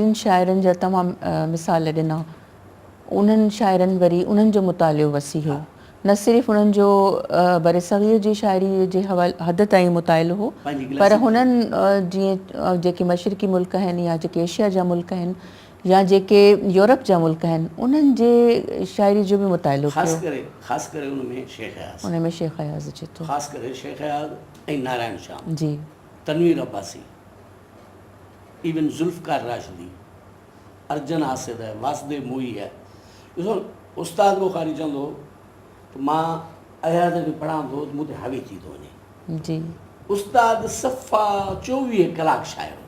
جن شاعرن جا توهان مثال ڏنا انهن شاعرن وري انهن جو مطالعو وسيع هو. نه صرف انهن جو برصغير جي شاعري جي حد تائين مطالعو هو پر هنن جيئن جيڪي مشرقي ملڪ آهن يا جيڪي ايشيا جا ملڪ آهن يا جيڪي يورپ جا ملڪ آهن انهن جي شاعري جو به مطالعو ڪيو. خاص ڪري ان ۾ شيخ اياز. ان ۾ شيخ اياز اچي ٿو. خاص ڪري شيخ اياز ۽ نارائڻ شيام. جي. تنوير عباسي، ايون ذوالفقار راشدي، ارجن حاسد، واسديو موهي آهي. ڏسو استاد بخاري چوندو هو ته مان اياز کي پڙهان ٿو ته مون تي حاوي ٿي ٿو وڃي. جي. استاد صفا 24 ڪلاڪ شاعر هو.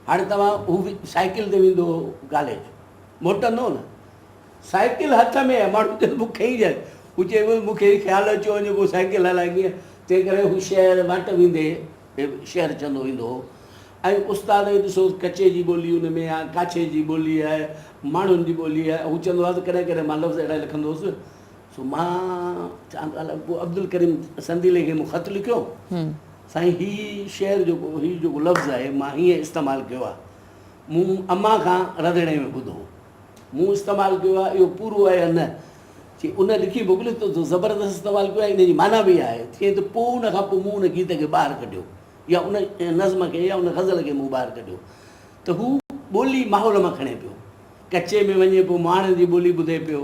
هاڻي توهان هو سائيڪل تي ويندو هو ڪاليج موٽندو هو نه سائيڪل هٿ ۾ آهي ماڻهو چئي مون کي ئي هو چئي پيو مون کي خيال اچيو وڃي پوء سائيڪل هلائي ڪيئن تنهن ڪري هو شعر واٽ ويندي شعر چوندو ويندو هو ۽ استاد کي ڏسو ڪچي جي ٻولي ان ۾ آهي ڪاڇي جي ٻولي آهي ماڻهن جي ٻولي آهي هو چوندو آهي ته ڪڏهن ڪڏهن مان لفظ اهڙا لکندو هوس سو مان چوان ٿو الائي پوء عبدالڪريم سنديلي کي مون خط لکيو سائين هي شعر جيڪو هي جيڪو لفظ آهي مان هيئن استعمال ڪيو آهي مون امان کان رڌڻي ۾ ٻڌو مون استعمال ڪيو آهي اهو پورو آهي يا نه چي ان لکي موڪليو ته زبردست استعمال ڪيو آهي ان جي معنيٰ به اها آهي چيائين ته پوء ان کان پوء مون ان گيت کي ٻاهر ڪڍيو يا ان نظم کي يا ان غزل کي مون ٻاهر ڪڍيو ته هو ٻولي ماحول مان کڻي پيو ڪچي ۾ وڃي پيو مهاڻن جي ٻولي ٻڌي پيو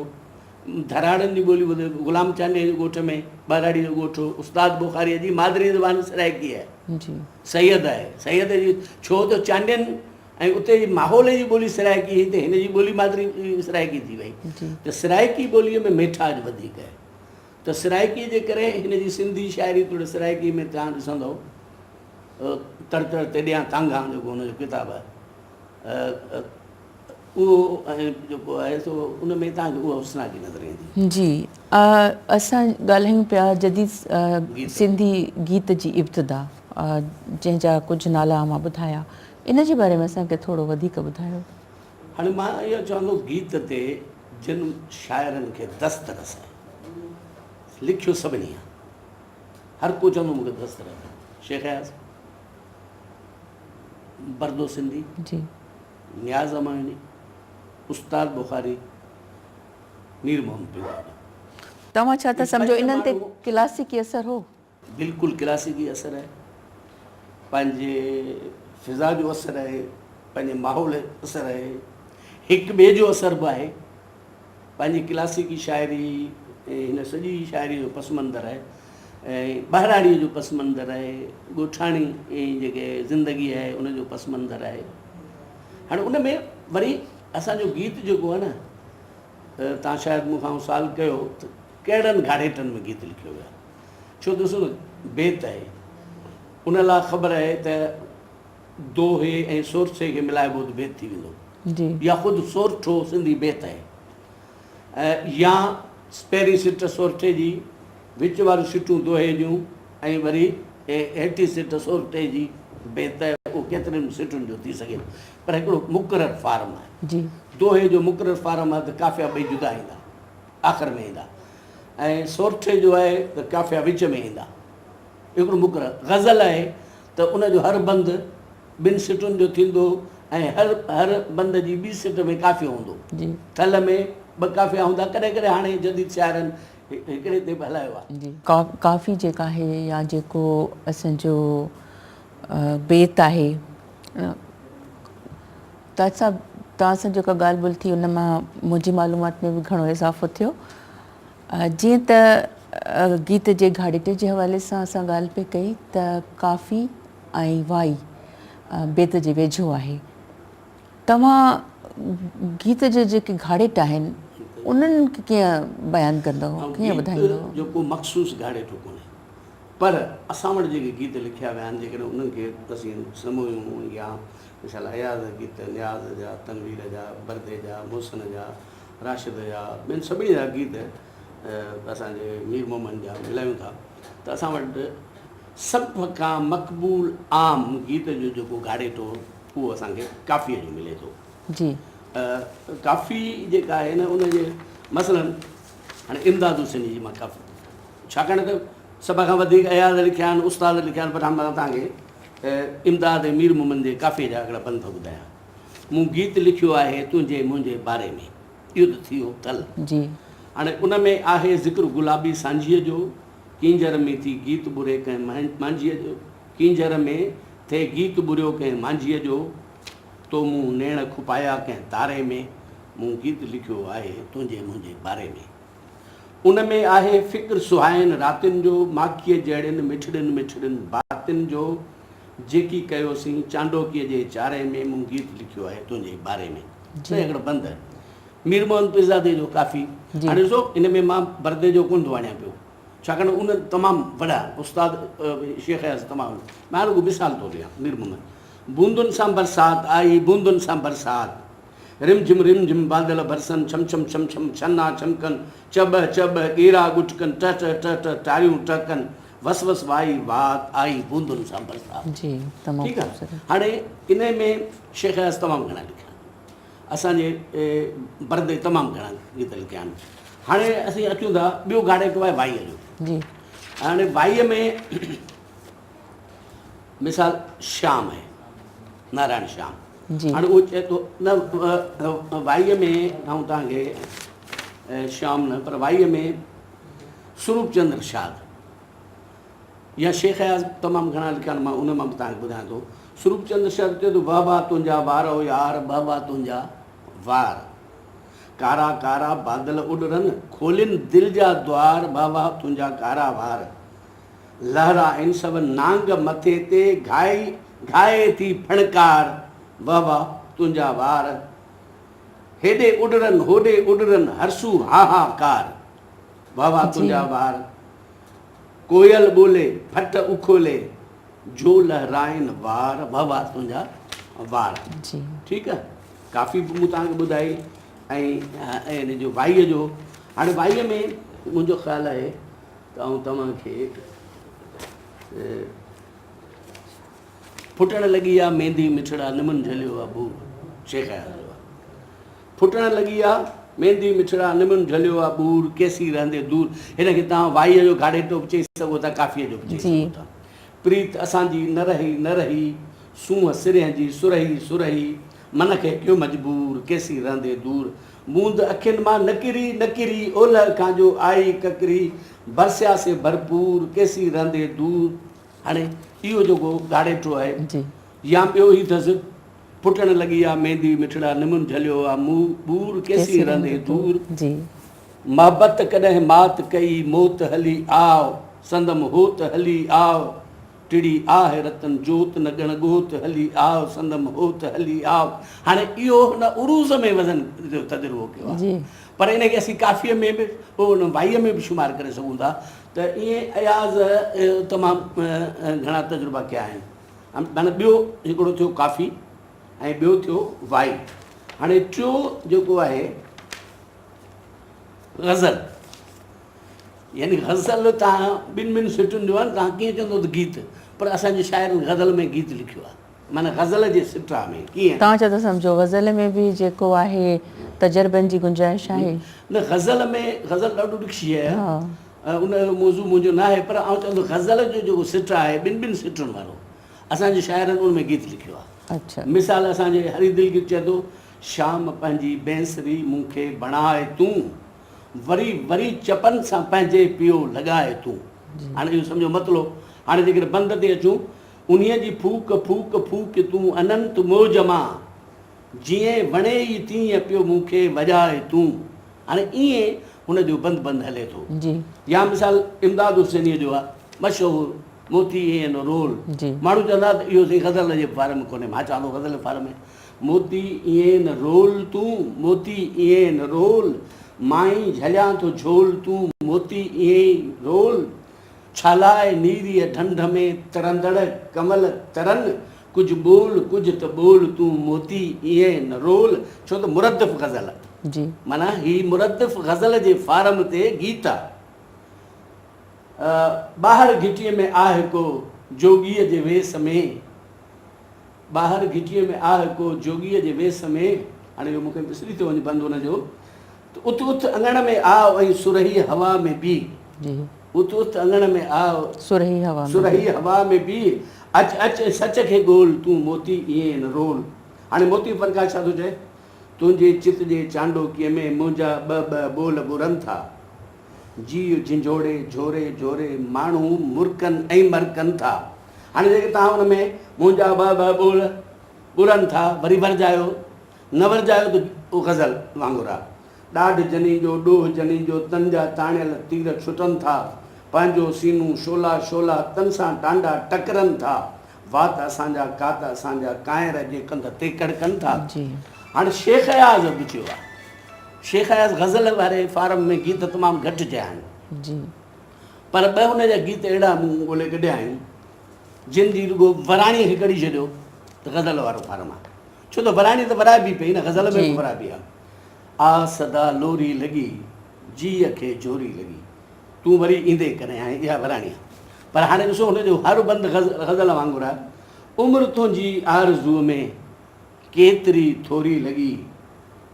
ڌراڙن جي ٻولي ٻڌي پيو غلام چانڊيي جي ڳوٺ ۾ ٻهراڙي جو ڳوٺ هو استاد بخاري جي مادري زبان سرائڪي آهي جي سيد آهي سيد جي ڇو ته چانڊين ۽ اتي جي ماحول جي ٻولي سرائڪي هئي ته هن جي ٻولي مادري سرائڪي ٿي وئي ته سرائڪي ٻوليء ۾ ميٺاج وڌيڪ آهي ته سرائڪيء جي ڪري هن جي سنڌي شاعري توڙي سرائڪي ۾ توهان ڏسندؤ تڙ تڙ تيڏيان تانگهان جيڪو هن جو ڪتاب آهي اهو ۽ جيڪو آهي سو ان ۾ توهان کي اها حسناڪي نظر ايندي. جي اسان ڳالهايون پيا جديد سنڌي گيت جي ابتدا جنهن جا ڪجهه نالا اوهان ٻڌايا ان جي باري ۾ اسان کي ٿورو وڌيڪ ٻڌايو. هاڻي مان اهو چوان ٿو گيت تي جن شاعرن کي دسترس آهي لکيو سڀني آهي هر ڪو چوندو مون کي دسترس آهي شيخ اياز بردو سنڌي جي نياز اماڻي استاد بخاري مير محمد پيرزادو. توهان ڇا ٿا سمجهو انهن تي ڪلاسيڪي اثر هو؟ بلڪل ڪلاسيڪي اثر آهي، پنهنجي فضا جو اثر آهي، پنهنجي ماحول جو اثر آهي، هڪ ٻئي جو اثر به آهي. پنهنجي ڪلاسيڪي شاعري هن سڄي شاعري جو پس منظر آهي ۽ ٻهراڙيء جو پس منظر آهي، ڳوٺاڻي جيڪي زندگي آهي ان جو پس منظر آهي. هاڻي ان ۾ وري اسان جو گيت جيڪو آهي نه توهان شايد مون کان سوال ڪيو ته ڪهڙن گهاڙيٽن ۾ گيت لکيو ويو آهي؟ ڇو ڏسو نه بيت آهي ان لاء خبر آهي ته دوهي ۽ سورٺي کي ملائبو ته بيت ٿي ويندو جي يا خود سورٺو سنڌي بيت آهي يا پهرين سٽ سورٺي جي وچ واريون سٽون دوهي جون ۽ وري هيٺين سٽ سورٺي جي بيت آهي اهو ڪيترين سٽن جو ٿي سگهي ٿو پر هڪڙو مقرر فارم آهي جي دوهي جو مقرر فارم آهي ته قافيا ٻئي جدا ايندا آخر ۾ ايندا ۽ سورٺي جو آهي ته قافيا وچ ۾ ايندا. هڪڙو مقرر غزل آهي ته ان جو هر بند ٻن سٽن جو ٿيندو ۽ هر هر بند جي ٻي سٽ ۾ قافيو هوندو. جي. ٿل ۾ ٻه قافيا هوندا. ڪڏهن ڪڏهن هاڻي جديد شاعرن هڪڙي تي به هلايو آهي. جي. ڪافي جيڪا آهي يا جيڪو اسان جو بيت آهي تاج صاحب توهان سان جيڪا ڳالهه ٻولهه ٿي ان مان منهنجي معلومات ۾ به گهڻو اضافو ٿيو. جيئن ته گيت جي گهاڙيٽي جي حوالي سان اسان ڳالهه پئي ڪئي ته ڪافي ۽ وائي بيت جي ويجهو آهي. توهان گيت جي جيڪي گهاڙيٽا آهن انهن کي ڪيئن بيان ڪندؤ، ڪيئن ٻڌائيندؤ؟ گيت جو ڪو مخصوص گهاڙيٽو ڪونهي پر اسان وٽ جيڪي گيت لکيا ويا آهن جيڪڏهن انهن کي اسين سموهيون يا مثال اياز جا گيت، نياز جا، تنوير جا، بردي جا، محسن جا، راشد جا ٻين سڀني جا گيت اسان جي مير محمد جا ملايون ٿا ته اسان وٽ سڀ کان مقبول عام گيت جو جيڪو گهاڙيٽو اهو اسان کي ڪافيء جو ملي ٿو. جي. ڪافي جيڪا آهي نه ان جي مثلا هاڻي امداد حسيني جي مان ڪافي ڇاڪاڻ ته سڀ کان وڌيڪ اياز لکيا آهن استاد لکيا آهن پر مان توهان کي امداد ۽ مير محمد جي ڪافيء جا هڪڙا بند ٿو ٻڌايان. مون گيت لکيو آهي تنهنجي منهنجي باري ۾. اهو ته ٿي ويو ٿل. جي. هاڻي ان ۾ آهي ذڪر گلابي سانجهيء جو، ڪينجهر ۾ ٿي گيت ٻري ڪنهن مانجهيء جو، ڪينجهر ۾ ٿئي گيت ٻريو ڪنهن مانجهيء جو، تو مون نيڻ کپايا ڪنهن تاري ۾، مون گيت لکيو آهي تنهنجي منهنجي باري ۾. ان ۾ آهي فڪر سهائين راتين جو، ماکيء جهڙين مٺڙين مٺڙين باتين جو، جيڪي ڪيوسين چانڊوڪيء جي چاري ۾، مون گيت لکيو آهي تنهنجي باري ۾. سائين هڪڙو بند آهي مير محمد پيرزادي جو ڪافي. هاڻي ڏسو ان ۾ مان بردي جو ڪونه ٿو آڻيان پيو، ڇاڪاڻ ان تمام وڏا استاد شيخ اياز تمام، مان رڳو مثال ٿو ڏيان. مير محمد بوندن سان برسات آئي، بوندن سان برسات، رم جھم رم جھم بادل برسن، ڇم ڇم ڇم ڇم ڇنا ڇمڪن، چٻ چٻ ڳيرا ڳٽڪن، ٽه ٽه ٽه ٽه ٽاريون ٽهڪن، وس وس وائي وات آئي بوندن سان برسات. جي تمام ٺيڪ آ. خوبصورت. هاڻي انهي ۾ شيخ اياز تمام گهڻا لکيا آهن. اسان جي بردي تمام گهڻا گيت لکيا آهن. هاڻي اسين اچون ٿا ٻيو گهاڙيٽو آهي وائيء جو. جي. هاڻي وائيء ۾ مثال شيام آهي، نارائڻ شيام. جي. هاڻي اهو چئي ٿو نه وائيء ۾ آئون توهان کي شيام نه پر وائيء ۾ سروپ چندر شاد يا شيخ اياز تمام گهڻا لکيا آهن، مان ان مان به توهان کي ٻڌايان ٿو. سروپ چندر شاد چئي ٿو، وهه واه تنهنجا وار او يار، وهه واه تنهنجا وار. ڪارا ڪارا بادل اڏرن، کولين دل جا دوار، وهه واه تنهنجا ڪارا وار. لهرائن سڀ نانگ مٿي تي، گهائي گهائي ٿي ڦڻڪار، وهه واه تنهنجا وار. هيڏي اڏرن هوڏي اڏرن، هرسو هاهاڪار، وهه واه تنهنجا وار. ڪوئل ٻولي ڦٽ اکولي، جو لهرائن وار، وهه واه تنهنجا وار. جي. ٺيڪ آ، ڪافي به مون توهان کي ٻڌائي ۽ ان جو وائيء جو. هاڻي وائيء ۾ منهنجو خيال آهي ته آئون توهان کي ڦٽڻ لڳي آ ميندي مٺڙا نمن جهليو آ ٻور، شيخ اياز جو آ. ڦٽڻ لڳي آ ميندي مٺڙا نمن جهليو آ ٻور، ڪيسين رهندي دور. هن کي توهان وائيء جو گهاڙيٽو به چئي سگهو ٿا، ڪافيء جو به چئي سگهو ٿا. پريت اسان جي نه رهي نه رهي، سونهن سرهين جي سرهي سرهي، من کي ڪيو مجبور، ڪيسين رهندي دور. بوند اکين مان نڪري نڪري، اولهه کان جو آئي ڪڪري، برسيا سي ڀرپور، ڪيسين رهندي دور. هاڻي اهو جيڪو گهاڙيٽو آهي يا ٻيو هي اٿس، ڦٽڻ لڳي آ ميندي مٺڙا نمن جهليو آ مون ٻور، ڪيسين رهندي دور. محبت ڪڏهن مات ڪئي موت هلي آء، سندم هوت هلي آء، ٽڙي آهه رتن جوت نه ڳڻ ڳوت هلي آء، سندم هوت هلي آء. هاڻي اهو هن عروض ۾ وزن جو تجربو ڪيو آهي، پر ان کي اسين ڪافيء ۾ به ان وائيء ۾ به شمار ڪري سگهون ٿا ته ائين اياز تمام گهڻا تجربا ڪيا آهن. معنيٰ ٻيو هڪڙو ٿيو ڪافي ۽ ٻيو ٿيو وائي. هاڻي ٽيو جيڪو آهي غزل، يعني غزل تان ٻن ٻن سٽن جو آهي، تان ڪيئن چوندو ته گيت، پر اسان جي شاعرن غزل ۾ گيت لکيو آهي، معنيٰ غزل جي سٽا ۾ ڪيئن. توهان ڇا ٿا سمجهو غزل ۾ به جيڪو آهي تجربن جي گنجائش آهي؟ نه غزل ۾ غزل ڏاڍو ڏکي شيء آهي، ان جو موضوع منهنجو نه آهي، پر آئون چوان ٿو غزل جو جيڪو سٽ آهي ٻن ٻن سٽن وارو، اسان جي شاعرن ان ۾ گيت لکيو آهي. مثال اسان جي هري دلگير چئي ٿو، شام پنهنجي بينسري مون کي بڻاء تون، وري وري چپن سان پنهنجي پيو لڳاء تون. هاڻي اهو سمجهو مطلو. هاڻي جيڪڏهن بند تي اچون، انهيء جي ڦوڪ ڦوڪ ڦوڪ تون اننت موج مان، جيئن وڻي ئي تيئن پيو مون کي وڄاء تون. هاڻي ائين هن جو بند بند هلي ٿو. يا مثال امداد حسينيء جو آهي مشهور موتي ايئن نه رول. ماڻهو چوندا ته اهو سائين غزل جي فارم ۾ ڪونهي. مان چوان ٿو غزل جي فارم ۾. موتي ايئن نه رول تون، موتي ايئن نه رول، مان ئي جهليان ٿو جهول تون، موتي ايئن رول. ڇالاء نيريء ڍنڍ ۾ ترندڙ ڪنول ترن، ڪجهه ٻول ڪجهه ته ٻول تون موتي ايئن نه رول. ڇو ته مردف غزل معنيٰ هي مردف غزل جي فارم تي گيت آ. ٻاهر گهٽيء ۾ آهه ڪو جوڳيء جي ويس ۾، ٻاهر گهٽيء ۾ آهه ڪو جوڳيء جي ويس ۾، هاڻي اهو مون کي وسري ٿو وڃي بند ان جو، ته اٿ اٿ اڱڻ ۾ آء ۽ سرهي هوا ۾ بيهه. اٿ اٿ اڱڻ ۾ آء سرهي هوا ۾ بيهه، اچ اچ ۽ سچ کي ڳول، تون موتي ايئن نه رول. هاڻي موتي پرڪاش ڇا ٿو چئي؟ تنهنجي چت جي چانڊوڪيء ۾ منهنجا ٻه ٻه ٻول ٻرن ٿا. جيء جهنجهوڙي جهوري جهوري ماڻهو مرڪن ۽ مرڪن ٿا. هاڻي جيڪي توهان ان ۾ منهنجا ٻه ٻه ٻول ٻرن ٿا وري ورجايو، نه ورجايو ته اهو غزل وانگر آ. ڏاڍ جني جو ڏوهه جني جو تن جا تاڻيل تير ڇٽن ٿا. پنهنجو سينو شعلا شعلا تن سان ٽانڊا ٽڪرن ٿا. وات اسان جا ڪات اسان جا ڪانئر جي ڪنڌ تي ڪڙڪن ٿا. هاڻي شيخ اياز به چيو آهي. شيخ اياز غزل واري فارم ۾ گيت تمام گهٽ چيا آهن. پر ٻه هن جا گيت اهڙا مون ڳولي ڪڍيا آهن جن جي رڳو وراڻي کي ڪڍي ڇڏيو ته غزل وارو فارم آهي. ڇو ته وراڻي ته ورائبي پئي نه غزل ۾ به ورائبي آهي. آ سدا لوري لڳي جيء کي جهوري لڳي. تون وري ايندين ڪڏهن هاڻي اها وراڻي آهي. پر هاڻي ڏسو هن جو هر بند غزل وانگر آهي. عمر تنهنجي آرزوء ۾ ڪيتري ٿوري لڳي.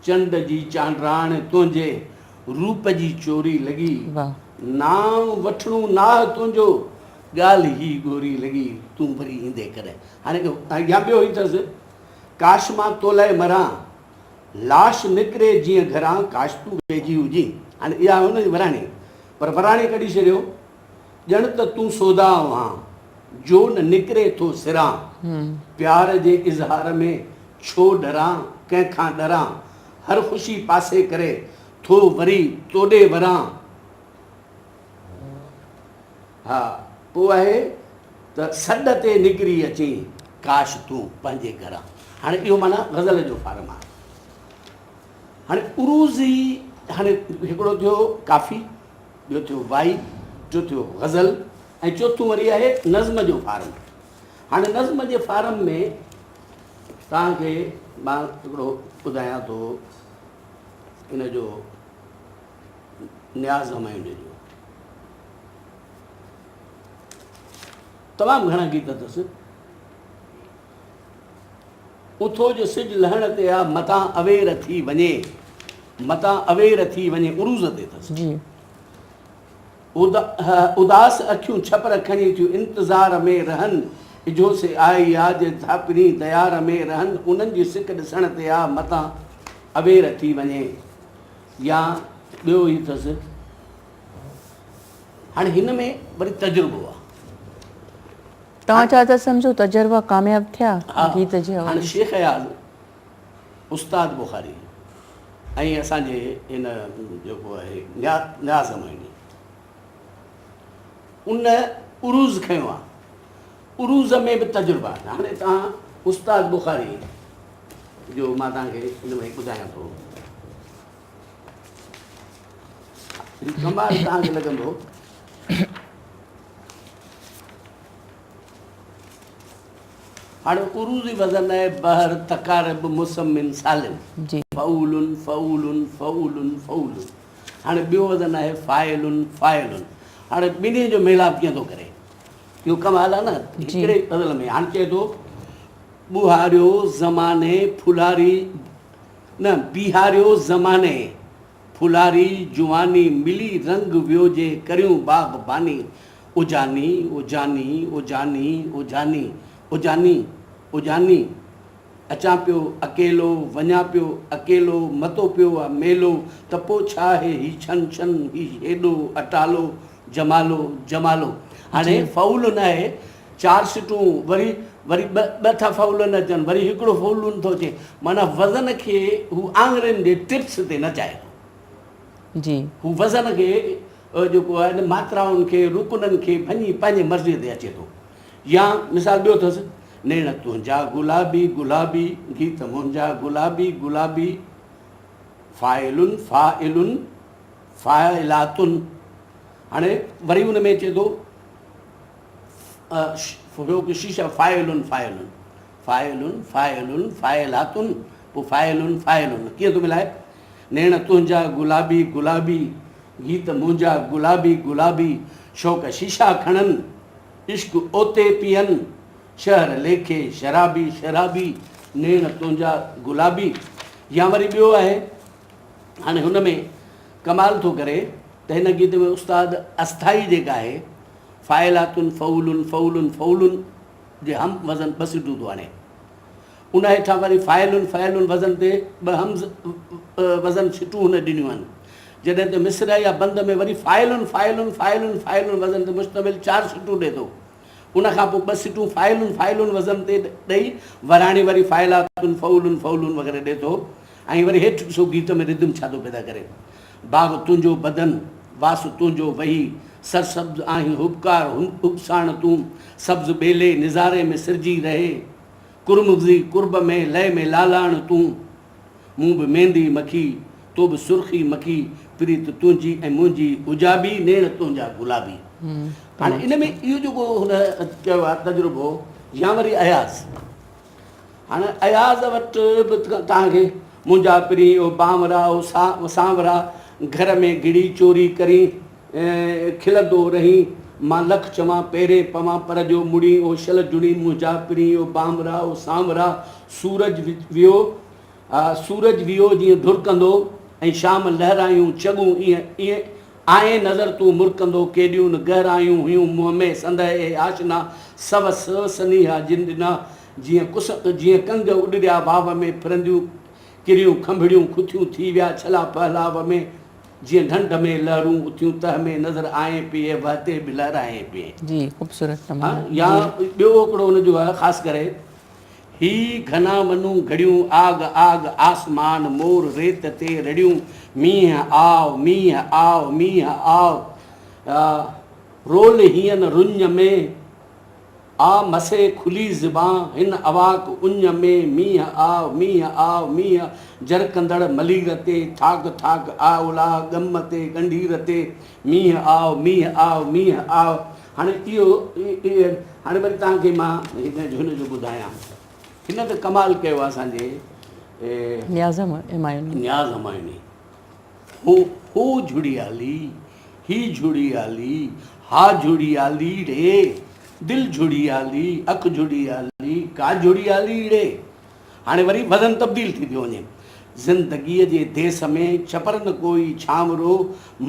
چنڊ جي چانڊراڻ تنهنجي روپ جي چوري لڳي. نانء وٺڻو ناهه تنهنجو ڳالهه هي ڳوري لڳي. تون وري ايندين ڪڏهن هاڻي يا ٻيو هي اٿس ڪاش مان تولئه مران لاش نڪري جيئن گهران ڪاش تون ويجهي هجين. هاڻي اها هن جي وراڻي پر وراڻي ڪڍي ڇڏيو ڄڻ ته تون سوداء هان جو نه نڪري ٿو سران پيار جي اظهار ۾ ڇو ڏران ڪنهن کان ڏران هر خوشي پاسي ڪري ٿو وري توڏي وران. ها پوء آهي ته سڏ تي نڪري اچين ڪاش تون پنهنجي گهران. هاڻي اهو معنيٰ غزل جو فارم آهي. هاڻي عروضي هاڻي هڪڙو ٿيو ڪافي، ٻيو ٿيو وائي، ٽيون ٿيو غزل ۽ چوٿون وري آهي نظم جو فارم. هاڻي نظم جي فارم ۾ توهان کي مان هڪڙو ٻڌايان ٿو ان جو نياز همايوني جو تمام گهڻا گيت اٿس. اٿو جو سج لهڻ تي آ متان اوير ٿي وڃي متان اوير ٿي وڃي عروض تي اٿس. جي اداس اکيون ڇپر کڻي ٿيون انتظار ۾ رهن اجهو سي آئي آ جي ڌاپرين ديار ۾ رهن انهن جي سڪ ڏسڻ تي آ متان اوير ٿي وڃي يا ٻيو هي اٿس. هاڻي هن ۾ وري تجربو آ. توهان ڇا ٿا سمجهو تجربا ڪامياب ٿيا گيت جي حوالي هاڻي شيخ اياز، استاد بخاري ۽ اسان جي هن جيڪو آهي نياز همايوني ان عروض کنيو آ. عروض ۾ به تجربا آهن. هاڻي توهان استاد بخاري جو مان توهان کي ان ۾ ٻڌايان ٿو. هي ڪمال توهان کي لڳندو. هاڻي عروضي وزن آهي بحر تقارب مثمن سالم جي. فعول فعول فعول فعول. هاڻي ٻيو وزن آهي فاعل فاعل. هاڻي ٻنهي جو ميلاپ ڪيئن ٿو ڪري؟ اهو ڪمال آهي نه هڪڙي غزل ۾ هاڻي چئي ٿو ٻوهاريو زماني ڦلاري نه بيهاريو زماني ڦلاري جواني ملي رنگ ويو جي ڪريون باغباني او جاني او جاني او جاني او جاني او جاني او جاني اچان پيو اڪيلو وڃان پيو اڪيلو متو پيو آ ميلو ته پو ڇا آهي هي ڇن ڇن هي هيڏو اٽالو جمالو جمالو هاڻي فعول ناهي چار سٽون وري وري ٻه ٻه ٿا فعولن اچن وري هڪڙو فعولن ٿو اچي معنيٰ وزن کي هو آڱرين جي ٽپس تي نچائي ٿو. جي. هو وزن کي جيڪو آهي نه ماترائن کي رڪنن کي ڀڃي پنهنجي مرضي تي اچي ٿو يا مثال ٻيو اٿس نيڻ تنهنجا گلابي گلابي گيت منهنجا گلابي گلابي فاعلن فاعلن فاعلاتن هاڻي وري ان ۾ اچي ٿو فوق شيشه فاعلن فاعلن فاعلن فاعلن فاعلاتن پوء فاعلن فاعلن ڪيئن ٿو ملائي نيڻ تنهنجا گلابي گلابي گيت منهنجا گلابي گلابي شوق شيشا کڻن عشق اوتي پيئن شهر ليکي شرابي شرابي نيڻ تنهنجا گلابي يا وري ٻيو آهي هاڻي هن ۾ ڪمال ٿو ڪري ته هن گيت ۾ استاد اسٿائي جيڪا آهي فاعلاتن فعولن فعولن فعولن جي هم وزن ٻه سٽون ٿو آڻي. ان هيٺان وري فاعلن فعلن وزن تي ٻه همز وزن سٽون هن ڏنيون آهن. جڏهن ته مصرع يا بند ۾ وري فاعلن فاعلن فاعلن فاعلن وزن تي مشتمل چار سٽون ڏئي ٿو. ان کان پوء ٻه سٽون فاعلن فاعلن وزن تي ڏئي وراڻي وري فاعلاتن فعولن فعولن وغيره ڏئي ٿو ۽ وري هيٺ ڏسو گيت ۾ ردم ڇا ٿو پيدا ڪري. باغ تنهنجو بدن، واس تنهنجو وهي، سرسبز آهين حبڪار حب ساڻ تون، سبز ٻيلي نظاري ۾ سرجي رهي، قرمزي قرب ۾ لئه ۾ لالاڻ تون. مون به ميندي مکي، تو به سرخي مکي، پريت تنهنجي ۽ منهنجي اجابي، نيڻ تنهنجا گلابي. هاڻي ان ۾ اهو جيڪو هن ڪيو آهي تجربو يا وري اياز، هاڻي اياز وٽ به توهان کي منهنجا پرين او بانورا او سانورا، گهر ۾ گهڙي چوري ڪرين کلندو رهين، مان لک چوان پيرين پوان پر جو مڙين او شل جڙين منهنجا پرين او بانورا او سانورا، سورج ويو سورج ويو جيئن ڍرڪندو ۽ شام لهرايون چڳون ايئن ايئن آئين نظر تون مرڪندو ڪيڏيون نه گهرايون هيون منهن ۾ سندء اي آشنا سو سو سنيها جن ڏنا جيئن ڪس جيئن ڪنگ اڏريا واو ۾ ڦرنديون ڪريون کنڀڙيون کٿيون ٿي ويا ڇلا پهلاو ۾ جيئن ڍنڍ ۾ لهرون اٿيون تهه ۾ نظر آئين پيئي وهتي به لهرائين پيئي. جي خوبصورت نمونو يا ٻيو هڪڙو ان جو آهي خاص ڪري هي گهنا ونون گهڙيون آگ آگ آسمان مور ريت تي رڙيون مينهن آء مينهن آء مينهن آء رول هيئن رڃ ۾ آ مسي کلي زبان هن اواڪ اڃ ۾ مينهن آء مينهن آء مينهن جرڪندڙ ملير تي ٿاڪ ٿاڪ آ الاهه ڳم تي ڳنڍير تي مينهن آء مينهن آء مينهن آء هاڻي اهو هاڻي وري توهان کي مان هن جو ٻڌايان. هن ته ڪمال ڪيو آهي اسان جي نياز همايوني. نياز همايوني هو هو جهڙيالي هي جهڙيالي ها جهڙيالي ڙي دل جهڙيالي اک جهڙيالي ڪا جهڙيالي ڙي. هاڻي وري وزن تبديل ٿي پيو وڃي. زندگيء جي ديس ۾ ڇپر نه ڪوئي ڇانورو،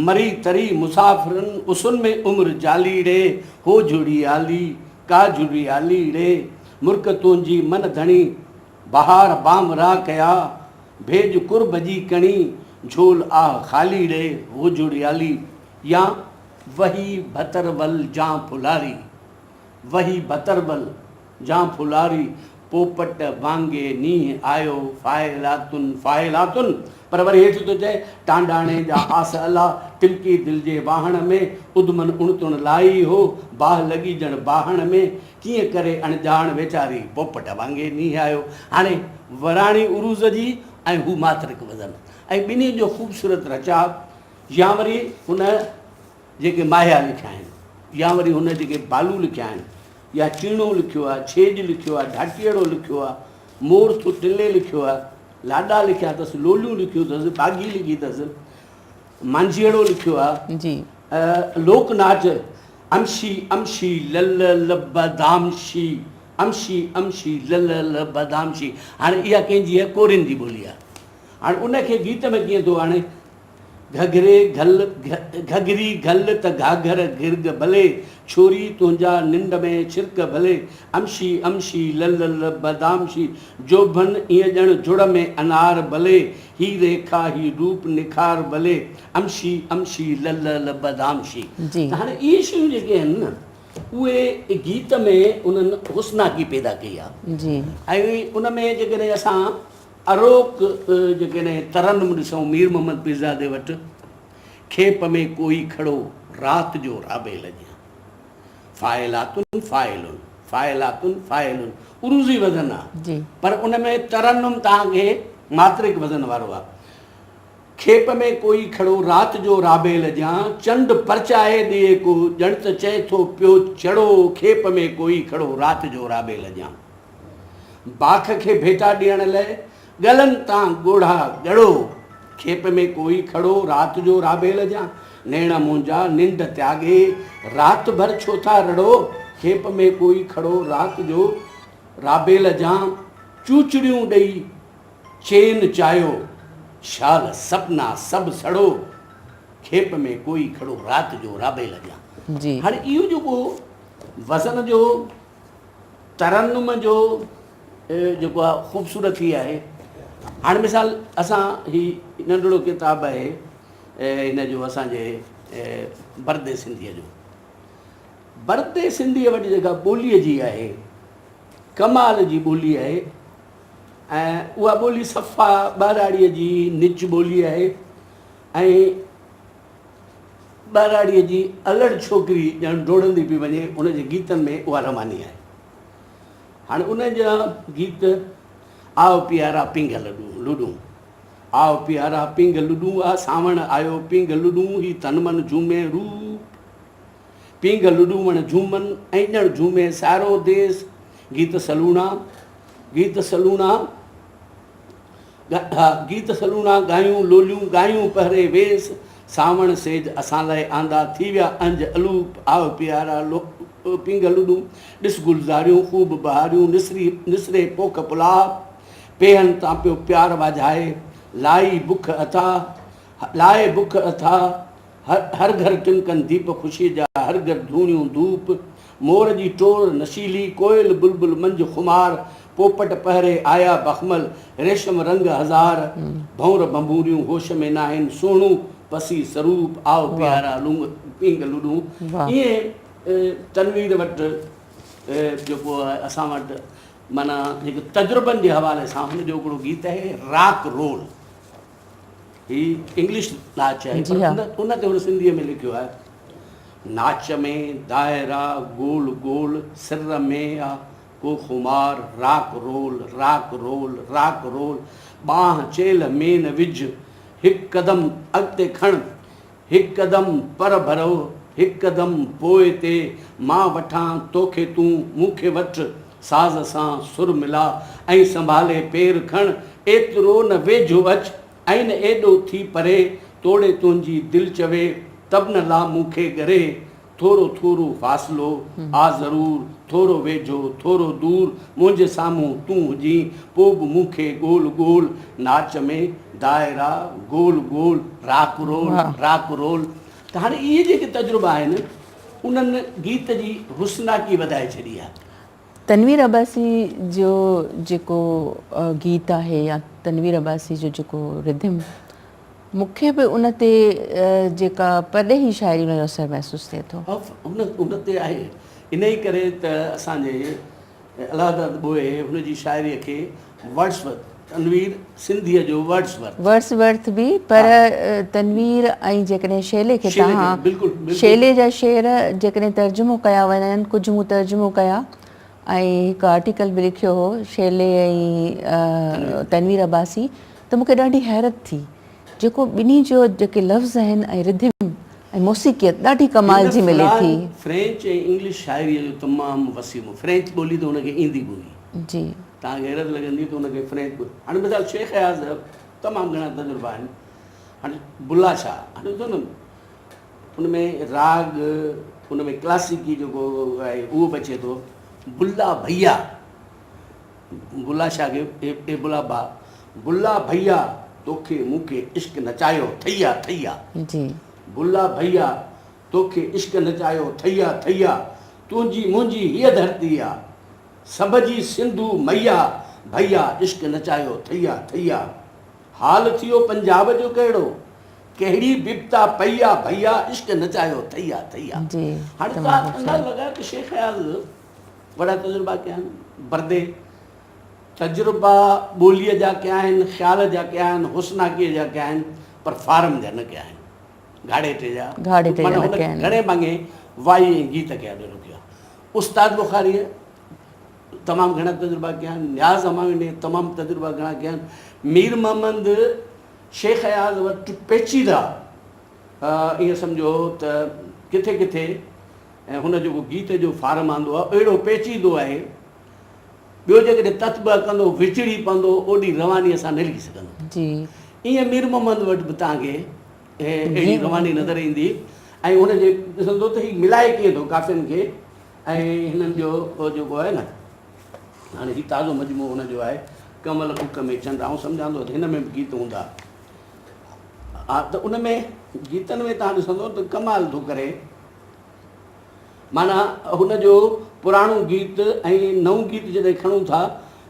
مري تري مسافرن اسن ۾ عمر جالي ڙي، هو جهڙي آلي، ڪا جهڙي آلي ڙي، مرڪ تنهنجي من ڌڻي، بهار بانورا ڪيا، ڀيڄ قرب جي ڪڻي، جهول آه خالي ڙي، هو جهڙي آلي، يا وهي ڀتر ول جان ڦلاري. وهي ڀتربل جان ڦلاري پوپٽ وانگي نينهن آيو فاعلاتن فاعلاتن پر وري هيٺ ٿو چئي ٽانڊاڻي جا آس الا ٽمڪي دل جي واهڻ ۾ ادمن اڻتڻ لائي هو باهه لڳي ڄڻ باهڻ ۾ ڪيئن ڪري اڻڄاڻ ويچاري پوپٽ وانگي نينهن آيو هاڻي وراڻي عروض جي ۽ هو ماترڪ وزن ۽ ٻنهي جو خوبصورت رچاء يا وري هن جيڪي ماهيا لکيا آهن يا وري هن جيڪي بالو لکيا آهن يا چيڻو لکيو آهي، ڇيڄ لکيو آهي، ڍاٽيئڙو لکيو آهي، مور ٿو ٽلي لکيو آهي، لاڏا لکيا اٿس، لوليون لکيون اٿس، ٻاگهي لکي اٿس، مانجهيئڙو لکيو آهي، جي. لوڪ ناچ امشي امشي لل ل بدامشي امشي امشي لل ل بدامشي هاڻي اها ڪنهن جي آهي ڪورين جي ٻولي آهي هاڻي ان کي گيت ۾ ڪيئن ٿو آڻي گهگهري گهل گهگهري گهل ته گهاگهر گرگ ڀلي، ڇوري تنهنجا ننڊ ۾ ڇرڪ ڀلي، امشي امشي لل لل بدامشي، جوڀن ائين ڄڻ جڙ ۾ انار ڀلي، هي ريکا هي روپ نکار ڀلي، امشي امشي لل لل بدامشي. جي. ته هاڻي اهي شيون جيڪي آهن نه اهي گيت ۾ انهن حسناڪي پيدا ڪئي آهي. جي. ۽ ان ۾ جيڪڏهن اسان اروڪ جيڪڏهن ترنم ڏسون مير محمد پيرزادي وٽ، کيپ ۾ ڪوئي کڙو رات جو رابيل جيان. فاعلاتن فاعلن فاعلاتن فاعلن عروضي وزن آ پر ان ۾ ترنم توهان کي ماترڪ وزن وارو آ. کيپ ۾ ڪوئي کڙو رات جو رابيل جيان، چنڊ پرچائي ڏئي ڪو ڄڻ ته چئي ٿو پيو چڙو کيپ ۾ ڪوئي کڙو رات جو رابيل جيان. باک کي ڀيٽا ڏيڻ لئه ڳلن تان ڳوڙها ڳڙو، کيپ ۾ ڪوئي کڙو رات جو رابيل جيان، نيڻ منهنجا ننڊ تياڳي رات ڀر ڇو ٿا رڙو، کيپ ۾ ڪوئي کڙو رات جو رابيل جيان، چوچڙيون ڏئي چين چايو شال سپنا سڀ سڙو، کيپ ۾ ڪوئي کڙو رات جو رابيل جيان. جي. هاڻي اهو جيڪو وزن جو ترنم جو جيڪو آهي خوبصورتي آهي. هاڻي مثال اسان هي ننڍڙو ڪتاب آهي هن جو اسان جي بردي سنڌيء جو. بردي سنڌيء وٽ جيڪا ٻوليء جي آهي ڪمال جي ٻولي آهي ۽ اها ٻولي صفا ٻهراڙيء جي نج ٻولي آهي ۽ ٻهراڙيء جي الڙ ڇوڪري ڄڻ ڊوڙندي پئي وڃي ان جي گيتن ۾ اها رواني آهي. هاڻي ان جا گيت آء پيارا پينگهه لڏون، آء پيارا پينگهه لڏون، آ سانوڻ آيو پينگهه لڏون، هي تن من جهومي روپ، پينگهه لڏون وڻ جهومن ۽ ڄڻ جهومي سارو ديس، گيت سلوڻا، گيت سلوڻا، گيت سلوڻا ڳايون لوليون ڳايون پهري ويس، سانوڻ سيج اسان لئه آندا ٿي ويا اهنج الوپ، آء پيارا پينگهه لڏون، ڏس گلزاريون خوب بهاريون نسري نسري پوک پلاء، پيهن تان پيو پيار واجهائي، لائي بک اٿا لائي بک اٿا، هر گهر ٽمڪن ديپ خوشيء جا هر گهر ڌوڻيون ڌوپ، مور جي ٽور نشيلي، ڪوئل بلبل منجهه خمار، پوپٽ پهري آيا بخمل، ريشم رنگ هزار، ڀنور ڀنڀوريون هوش ۾ ناهن، سهڻو پسي سروپ، آء پيارا لونگ پينگهه لڏون. ائين تنوير وٽ جيڪو اسان وٽ معنيٰ جيڪي تجربن جي حوالي سان هن جو هڪڙو گيت آهي راڪ رول. هي انگلش ناچ آهي پر ان تي هن سنڌيء ۾ لکيو آهي، ناچ ۾ دائرا گول گول سر ۾ آ ڪو خمار rock roll rock roll rock roll ٻانهن چيلهه ۾ نه وجهه هڪ قدم اڳتي کڻ هڪ قدم پر ڀرو هڪ قدم پوء تي مان وٺان توکي تون مون کي وٺ ساز سان سر ملا ۽ سنڀالي پير کڻ ايترو نه ويجهو اچ ۽ نه ايڏو ٿي پري توڙي تنهنجي دل چوي ته به نه لا مون کي ڳري ٿورو ٿورو فاصلو آ ضرور ٿورو ويجهو ٿورو دور منهنجي سامهون تون هجين پو به مون کي ڳول ڳول ناچ ۾ دائرا گول گول راڪ رول راڪ رول ته هاڻي اهي جيڪي تجربا آهن انهن گيت جي حسناڪي وڌائي ڇڏي آهي. تنوير عباسي جو جيڪو گيت آهي يا تنوير عباسي جو جيڪو رڌم مون کي به ان تي جيڪا پرڏيهي شاعري ان جو اثر محسوس ٿئي ٿو. ان ان تي آهي انهي ڪري ته اسان جي الله داد ٻوهي هن جي شاعري کي ورڊس ورٿ تنوير سنڌيء جو ورڊس ورٿ. ورڊس ورٿ به پر تنوير ۽ جيڪڏهن شيلي کي توهان شيلي جا شعر جيڪڏهن ترجمو ڪيا وڃن ڪجهه مون ترجمو ڪيا ۽ هڪ آرٽيڪل به لکيو هو شيلي ۽ تنوير عباسي ته مون کي ڏاڍي حيرت ٿي جيڪو ٻنهي جو جيڪي لفظ آهن ۽ رڌم ۽ موسيقيت ڏاڍي ڪمال جي ملي ٿي. فرينچ ۽ انگلش شاعريء جو تمام وسيع مون فرينچ ٻولي ته هن کي ايندي به هئي. جي. توهان کي حيرت لڳندي ته هن کي فرينچ ٻولي هاڻي مثال شيخ اياز جا تمام گهڻا تجربا آهن. هاڻي بلا شاهه هاڻي ڏسو نه ان ۾ راڳ ان ۾ ڪلاسيڪي جيڪو آهي اهو به اچي ٿو. بلا ڀئيا بلا شاهه کي اي بلا ڀا بلا ڀئيا توکي مون کي عشق نچايو ٿئيا ٿئيا. جي. بلا ڀئيا توکي عشق نچايو ٿئيا ٿئيا تنهنجي منهنجي هيء ڌرتي آ سڀ جي سنڌو مئيا ڀئيا عشق نچايو ٿئيا ٿئيا حال ٿيو پنجاب جو ڪهڙو ڪهڙي بپتا پئي آ ڀئيا عشق نچايو ٿئيا ٿئيا. جي هاڻي توهان اندازو لڳايو ته شيخ اياز وڏا تجربا ڪيا آهن بردي تجربا ٻوليء جا ڪيا آهن، خيال جا ڪيا آهن، حسناڪيء جا ڪيا آهن، پر فارم جا نه ڪيا آهن. گهاڙيٽي جا. گهاڙيٽي جا معنيٰ نه هن ڪيا آهن. گهڻي ڀاڱي وائي ۽ گيت کي آڏو رکيو آهي. استاد بخاريء تمام گهڻا تجربا ڪيا آهن، نياز همايونيء تمام تجربا گهڻا ڪيا آهن. مير محمد شيخ اياز وٽ پيچيده ائين سمجهو ته ڪٿي ڪٿي هن جيڪو گيت جو فارم آندو آهي، اهڙو پيچيدو آهي ٻيو جيڪڏهن تتبع ڪندو وچڙي پوندو اوڏي روانيء سان نه لکي سگهندو. جي. ايئن مير محمد وٽ به توهان کي اهڙي رواني نظر ايندي ۽ ان جي ڏسندو ته هي ملائي ڪيئن ٿو قافين کي ۽ هنن جو جيڪو آهي نه هاڻي هي تازو مجموعو هن جو آهي ڪنول ڪک ۾ چنڊ آئون سمجهان ٿو ته هن ۾ به گيت هوندا ها ته ان ۾ گيتن ۾ توهان ڏسندو ته ڪمال ٿو ڪري. معنيٰ هن جو پراڻو گيت ۽ نئون گيت جڏهن کڻون ٿا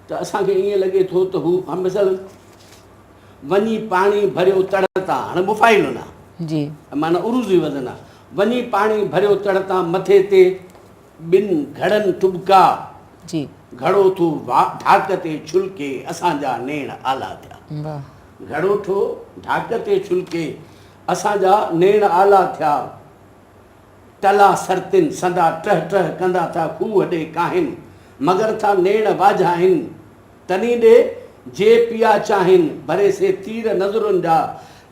ته اسان کي ائين لڳي ٿو ته هو هم مثل وڃي پاڻي ڀريو تڙ تان هاڻي مفاعلن آ جي معنيٰ عروضي وزن آ وڃي پاڻي ڀريو تڙ تان مٿي تي ٻن گهڙن ٽٻڪا جي گهڙو ٿو ڍاڪ تي ڇلڪي اسان جا نيڻ آلا ٿيا واھ گهڙو ٿو ڍاڪ تي ڇلڪي اسان جا نيڻ آلا ٿيا ٽلا سرتين سندا ٽهه ٽهه ڪندا ٿا کوهه ڏي ڪاهن مگر ٿا نيڻ واجهائن تني ڏي جي پيا چاهن ڀري سي تير نظرن جا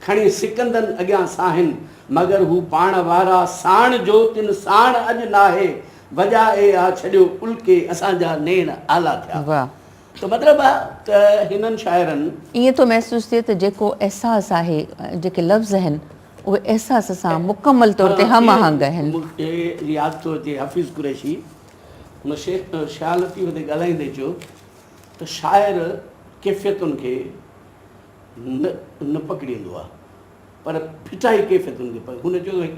کڻي سڪندن اڳيان ساهن مگر هو پاڻ وارا ساڻ جو تن ساڻ اڄ ناهي وڄائي آ ڇڏيو الڪي اسان جا نيڻ آلا ٿيا واھ. ته مطلب آ ته هنن شاعرن. ائين ٿو محسوس ٿئي ته جيڪو احساس آهي جيڪي لفظ آهن اهي احساس سان مڪمل طور تي هم آهنگ آهن. مون کي ياد ٿو اچي حفيظ قريشي هن شيخ شاهه لطيف تي ڳالهائيندي چيو ته شاعر ڪيفيتن کي نه نه پڪڙيندو آهي پر ڦٽائي ڪيفيتن کي پڪڙ هن چيو هڪ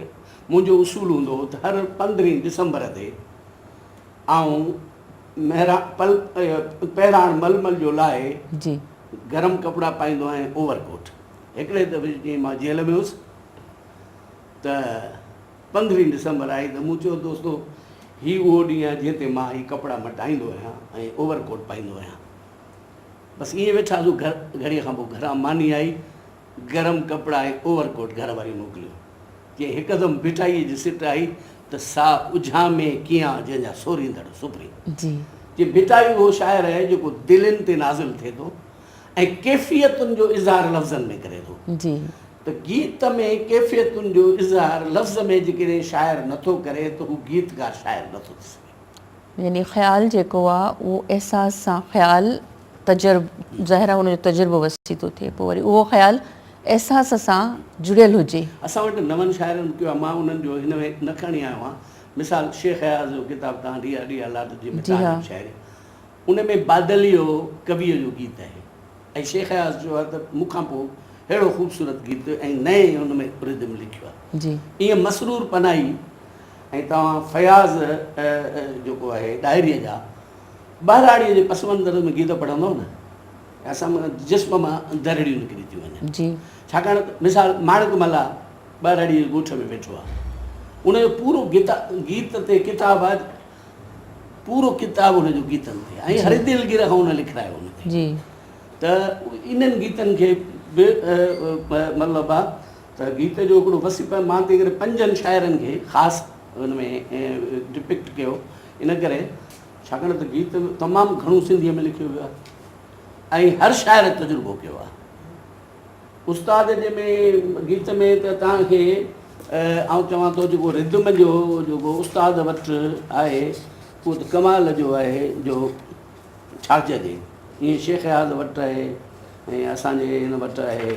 منهنجو اصول هوندو هو ته هر پندرهين ڊسمبر تي آئون مهرا پل پهراڻ ململ جو لاهي جي گرم ڪپڙا پائيندو آهيان اوور ڪوٽ هڪڙي دفعي جيئن مان جيل ۾ هيس ته پندرهين ڊسمبر آئي ته مون چيو دوستو هي اهو ڏينهن آهي جنهن تي مان هي ڪپڙا مٽائيندو آهيان ۽ اوور ڪوٽ پائيندو آهيان. بس ائين ويٺاسون گهر گهڙيء کان پوء گهران ماني آئي گرم ڪپڙا ۽ اوور ڪوٽ گهر واري موڪليو. جيئن هڪدم ڀٽائيء جي سٽ آئي ته سا اجهامي ڪيان جنهن جا سوريندڙ سپرين. جي. جي ڀٽائي اهو شاعر آهي جيڪو دلين تي نازل ٿئي ٿو ۽ ڪيفيتن جو اظهار لفظن ۾ ڪري ٿو. جي. ته گيت ۾ ڪيفيتن جو اظهار لفظ ۾ جيڪڏهن شاعر نٿو ڪري ته هو گيتڪار شاعر نٿو ٿي سگهي. يعني خيال جيڪو آ اهو احساس سان خيال تجرب ظاهر آ ان جو تجربو وسيع ٿو ٿئي پوء وري اهو خيال احساس سان جڙيل هجي. اسان وٽ نون شاعرن ڪيو آ مان انهن جو هن ۾ نه کڻي آيو آهيان مثال شيخ اياز جو ڪتاب تان ڏيئا ڏيئا لاٽ جي ۾ جي ها. تان جي شاعري ان ۾ بادليو ڪويء جو گيت آهي. ۽ شيخ اياز چيو آهي ته مون کان پوء ههڙو خوبصورت گيت ۽ نئين ان ۾ ردم لکيو آهي. جي. ايئن مسرور پناهي ۽ توهان فياض جيڪو آهي ڏاهريء جا ٻهراڙيء جي پس منظر ۾ گيت پڙهندؤ نه ته اسان مان جسم مان درڙيون نڪري ٿيون وڃن. جي. ڇاڪاڻ ته مثال ماڻڪ ملاح ٻهراڙيء جي ڳوٺ ۾ ويٺو آهي. ان جو پورو گيتا گيت تي ڪتاب آهي پورو ڪتاب ان جو گيتن تي ۽ هر دلگير کان ان لکرايو ان تي جي ته انهن گيتن کي به مطلب آ ته گيت جو هڪڙو وسيع پر مان تنهن ڪري پنجن شاعرن کي خاص ان ۾ ڊپڪٽ ڪيو ان ڪري ڇاڪاڻ ته گيت تمام گهڻو سنڌيء ۾ لکيو ويو آهي ۽ هر شاعر تجربو ڪيو آهي استاد جي ۾ گيت ۾ ته توهان کي آئون چوان ٿو جيڪو ردم جو جيڪو استاد وٽ آهي اهو ته ڪمال جو آهي جو ڇا چئجي ائين شيخ اياز وٽ آهي ۽ اسان جي هن وٽ آهي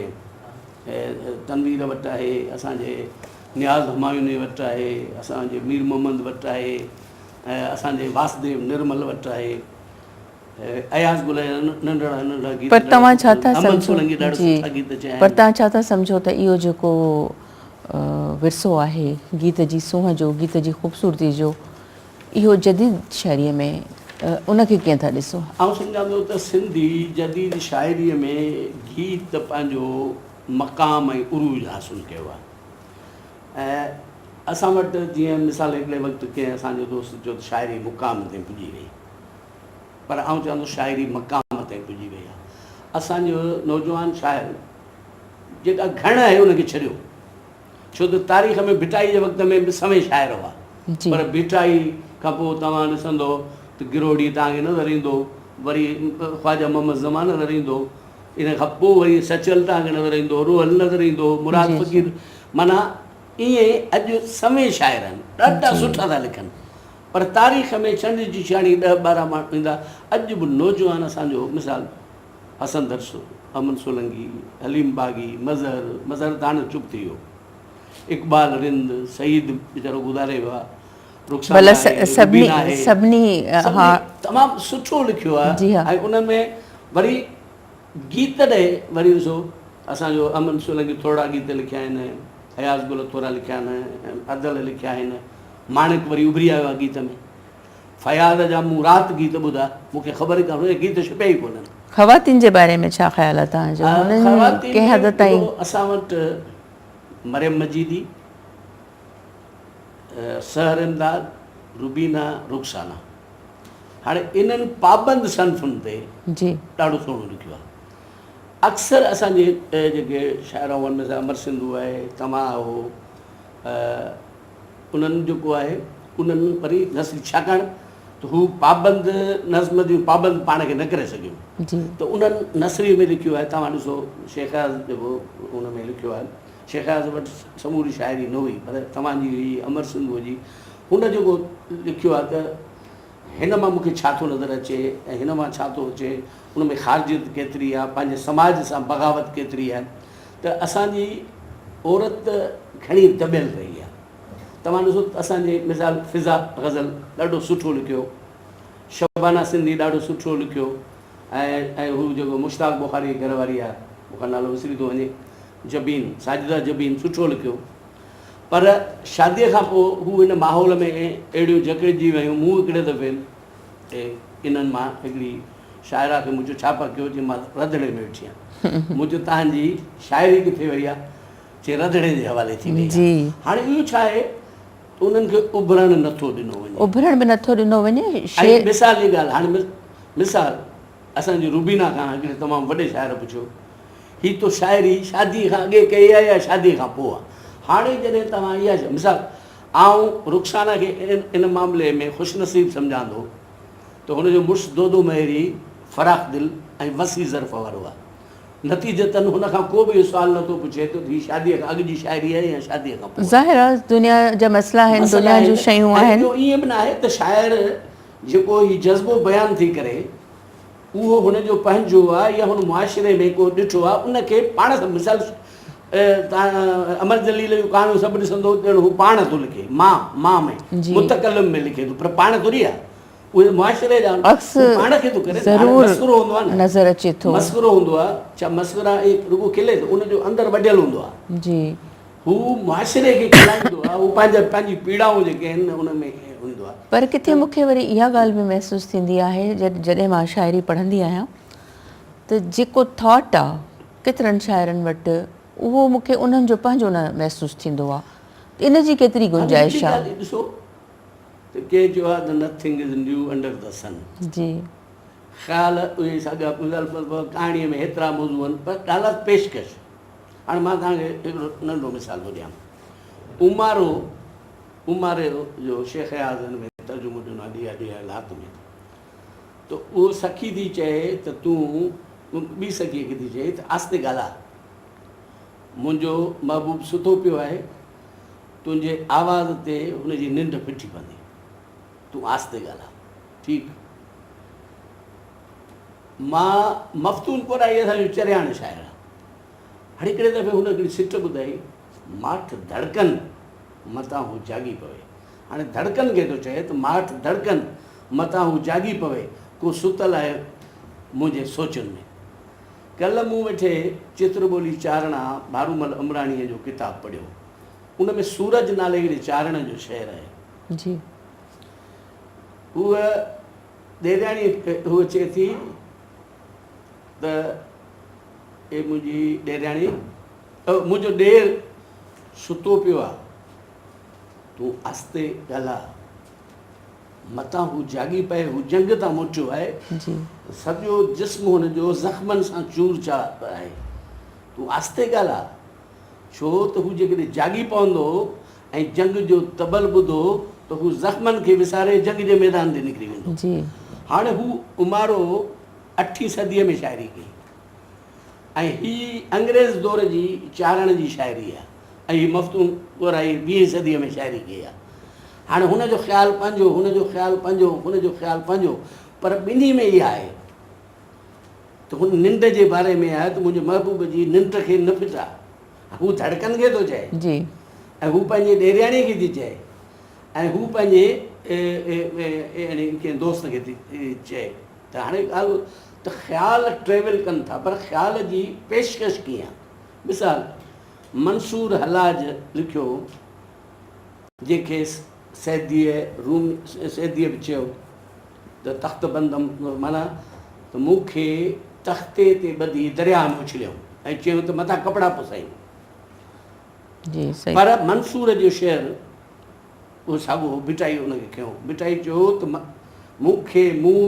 تنوير وٽ آهي اسان جي نياز همايوني وٽ آهي اسان جي مير محمد وٽ آهي ۽ اسان جي واسديو نرمل وٽ آهي اياز گل جا ننڍڙا ننڍڙا گيت پر توهان ڇا ٿا امن سمجهو سولنگي ڏاڍا جي سٺا گيت چيا پر آهن. توهان ڇا ٿا سمجهو ته اهو جيڪو ورثو آهي گيت جي سونهن جو گيت جي خوبصورتي جو اهو جديد شاعريء ۾ ان کي ڪيئن ٿا ڏسو؟ آئون سمجهان ٿو ته سنڌي جديد شاعريء ۾ گيت پنهنجو مقام ۽ عروج حاصل ڪيو آهي ۽ اسان وٽ جيئن مثال هڪڙي وقت ڪنهن اسان جو دوست چيو ته شاعري مقام تائين پڄي وئي پر آئون چوان ٿو شاعري مقام تائين پڄي وئي آهي. اسان جو نوجوان شاعر جيڪا گهڻ آهي ان کي ڇڏيو ڇو ته تاريخ ۾ ڀٽائي جي وقت ۾ به سوين شاعر هئا پر ڀٽائي کان پوء توهان ڏسندو ته گروڙي توهان کي نظر ايندو وري خواجه محمد زمان نظر ايندو ان کان پوء وري سچل توهان کي نظر ايندو روحل نظر ايندو مراد فقير معنيٰ ائين اڄ سوين شاعر آهن ڏاڍا سٺا ٿا لکن پر تاريخ ۾ ڇنڊ جي ڇاڻي ڏهه ٻارهن ماڻهو ايندا، اڄ به نوجوان اسان جو مثال حسن درس، امن سولنگي، حليم باغي، مظهر، مظهر ته هاڻي چپ ٿي ويو، اقبال رند، سعيد ويچارو گذاري ويو آهي، رخسانه آهي، روبينا آهي، سڀني تمام سٺو لکيو آهي ۽ انهن ۾ وري گيت ڏي وري ڏسو اسان جو امن سولنگي ٿورڙا گيت لکيا آهن، اياز گل ٿورا لکيا آهن، ادل لکيا آهن. ماڻڪ وري اڀري آيو آهي گيت ۾ فياض جا مون رات گيت ٻڌا، مون کي خبر ئي ڪانه هئي، گيت ڇپيا ئي ڪونهن. خواتين جي باري ۾ ڇا خيال آهي توهان جو؟ هنن ڪنهن حد تائين. اسان وٽ مريم مجيدي، سحر امداد، روبينا رخسانه هاڻي انهن پابند صنفن تي ڏاڍو سهڻو لکيو آهي. اڪثر اسان جي جيڪي شاعر آهن مثال امر سنڌو آهي، توهان آهو، انهن جيڪو آهي انهن وري نثري ڇاڪاڻ ته هو پابند نظم جون پابند پاڻ کي نه ڪري سگهيو ته انهن نثري ۾ لکيو آهي. توهان ڏسو شيخ اياز جيڪو ان ۾ لکيو آهي، شيخ اياز وٽ سموري شاعري نه هئي پر توهان جي هئي، امر سنڌوء جي، هن جيڪو لکيو آهي ته هن مان مون کي ڇا ٿو نظر اچي ۽ هن مان ڇا ٿو اچي، ان ۾ خارجيت ڪيتري آهي، پنهنجي سماج سان بغاوت ڪيتري آهي ته اسان جي عورت گهڻي دٻيل رهي آهي. توهان ڏسو ته اسان جي مثال فضا غزل ڏاڍو سٺو لکيو، شبانه سنڌي ڏاڍو سٺو لکيو ۽ ۽ هو جيڪو مشتاق بخاري جي گهر واري آهي مون کان نالو وسري ٿو وڃي جبين ساجده جبين سٺو لکيو پر شاديء کان پوء هو ان ماحول ۾ اهڙيون جڪڙجي ويون مون هڪڙي دفعي انهن مان هڪڙي شاعره کي مون چيو ڇا پيا ڪيو چي مان رڌڻي ۾ ويٺي آهيان مون چيو تهان جي شاعري ڪٿي وئي آهي چي رڌڻي جي حوالي ٿي وئي آهي هاڻي اهو ڇا آهي ته انهن کي اڀرڻ نٿو ڏنو وڃي. اڀرڻ به نٿو ڏنو وڃي. ۽ مثال جي ڳالهه هاڻي مثال اسان جي روبينا کان هڪڙي تمام وڏي شاعر پڇيو هي تو شاعري شادي کان اڳي ڪئي آهي يا شادي کان پوء هاڻي جڏهن توهان اها مثال آئون رخسانه کي ان معاملي ۾ خوش نصيب سمجهان ٿو ته هن جو مڙس دودو مهيري فراخ دل ۽ وسيع ظرف وارو آهي. نتيجتاً هن کان ڪو به اهو سوال نه ٿو پڇي ته هي شاديء کان اڳ جي شاعري آهي يا شاديء کان پوء. ظاهر آهي دنيا جا مسئلا آهن، مسئلا دنيا جون آهن شيون ۽ آهن. اهو ائين به نه آهي ته شاعر جيڪو هي جذبو بيان ٿي ڪري اهو هن جو پنهنجو آهي يا هن معاشري ۾ ڪو ڏٺو آهي ان کي پاڻ سان مثال تان امر جليل جون ڪهاڻيون سڀ ڏسندو ڄڻ هو پاڻ ٿو لکي مان مان ۾ متڪلم ۾ لکي ٿو پر پاڻ ٿوري آهي اهي معاشري جا عڪس پاڻ کي ٿو ڪري ضرور مسخرو هوندو آهي نه نظر اچي ٿو. مسخرو هوندو آهي ڇا مسخرا رڳو کلي ٿو ان جو اندر وڍيل هوندو آهي جي. هو معاشري کي کلائيندو آهي هو پنهنجا پنهنجي پيڙائون جيڪي آهن ان ۾ هوندو آهي. پر ڪٿي مون کي وري اها ڳالهه به محسوس ٿيندي آهي جڏهن مان شاعري پڙهندي آهيان ته جيڪو ٿاٽ آ ڪيترن شاعرن وٽ اهو مون کي انهن جو پنهنجو نه محسوس ٿيندو آ ته ان جي ڪيتري گنجائش آ. ڏسو ته ڪنهن چيو آ ته nothing is new under the sun. جي. خيال اهي ساڳيا مثال ڪهاڻيء ۾ هيترا موضوع آهن پر ڳالهه آ پيشڪش. هاڻي مان توهان کي هڪڙو ننڍڙو مثال ٿو ڏيان. امارو، اماري جو شيخ اياز هن ۾ ترجمو ڏنو آهي ڏيئا ڏيئا لات ۾ ته اهو سکي ٿي چئي ته تون ٻي سکيء کي ٿي چئي ته آهستي ڳالهاء منهنجو محبوب ستو پيو آهي تنهنجي آواز تي هن جي ننڊ ڦٽي پوندي تون آهستي ڳالهاء ٺيڪ مان مفتون ڪورائي اسان جو چرياڻ شاعر آهي هاڻي هڪڙي دفعي هن هڪڙي سٽ ٻڌائي، ماٺ ڌڙڪن متان هو جاڳي پوي. هاڻي ڌڙڪن کي ٿو چئي ته ماٺ ڌڙڪن متان هو جاڳي پوي، ڪو ستل آهي منهنجي سوچن ۾. ڪلهه مون ويٺي چتر ٻولي چارڻا ڀارومل امراڻيء جو ڪتاب پڙهيو. ان ۾ سورج نالي هڪڙي چارڻ جو شعر آهي. جي. هوء ڏيرياڻي هوء چئي ٿي ته اي منهنجي ڏيرياڻي، منهنجو ڏير ستو پيو آ، تون آهستي ڳالهاء، متان هو جاڳي پئي، هو جنگ تان موٽيو آهي، سڄو جسم هن جو زخمن سان چور چار آهي، تون آهستي ڳالهاء، ڇو ته هو جيڪڏهن جاڳي پوندو ۽ جنگ جو طبل ٻڌو ته هو زخمن کي وساري جنگ جي ميدان تي نڪري ويندو. هاڻي هو امارو اٺين صديء ۾ شاعري ڪئي ۽ هي انگريز دور جي چارڻ جي شاعري آهي ۽ هي مفتون ڪورائي ويهين صديء ۾ شاعري ڪئي آهي. هاڻي هن جو خيال پنهنجو، هن جو خيال پنهنجو، هن جو خيال پنهنجو پر ٻنهي ۾ اها آهي ته هن ننڊ جي باري ۾ آهي ته منهنجي محبوب جي ننڊ کي نه ڦٽاء. هو ڌڙڪن کي ٿو چئي ۽ هو پنهنجي ڏيرياڻيء کي ٿي چئي ۽ هو پنهنجي يعني ڪنهن دوست کي ٿي چئي. ته هاڻي ڳالهه ته خيال ٽريول ڪن ٿا پر خيال جي پيشڪش ڪيئن آهي؟ مثال منصور حلاج لکيو جنهن کي سيديء رومي سيديء به چيو. ته تخت بندم معنيٰ ته مون کي تختي تي ٻڌي درياهه ۾ اڇليائون ۽ چيائون ته متان ڪپڙا پسائين. جي صحيح. پر منصور جو شعر اهو ساڳيو هو، ڀٽائي ان کي کنيو. ڀٽائي چيو ته مون کي مون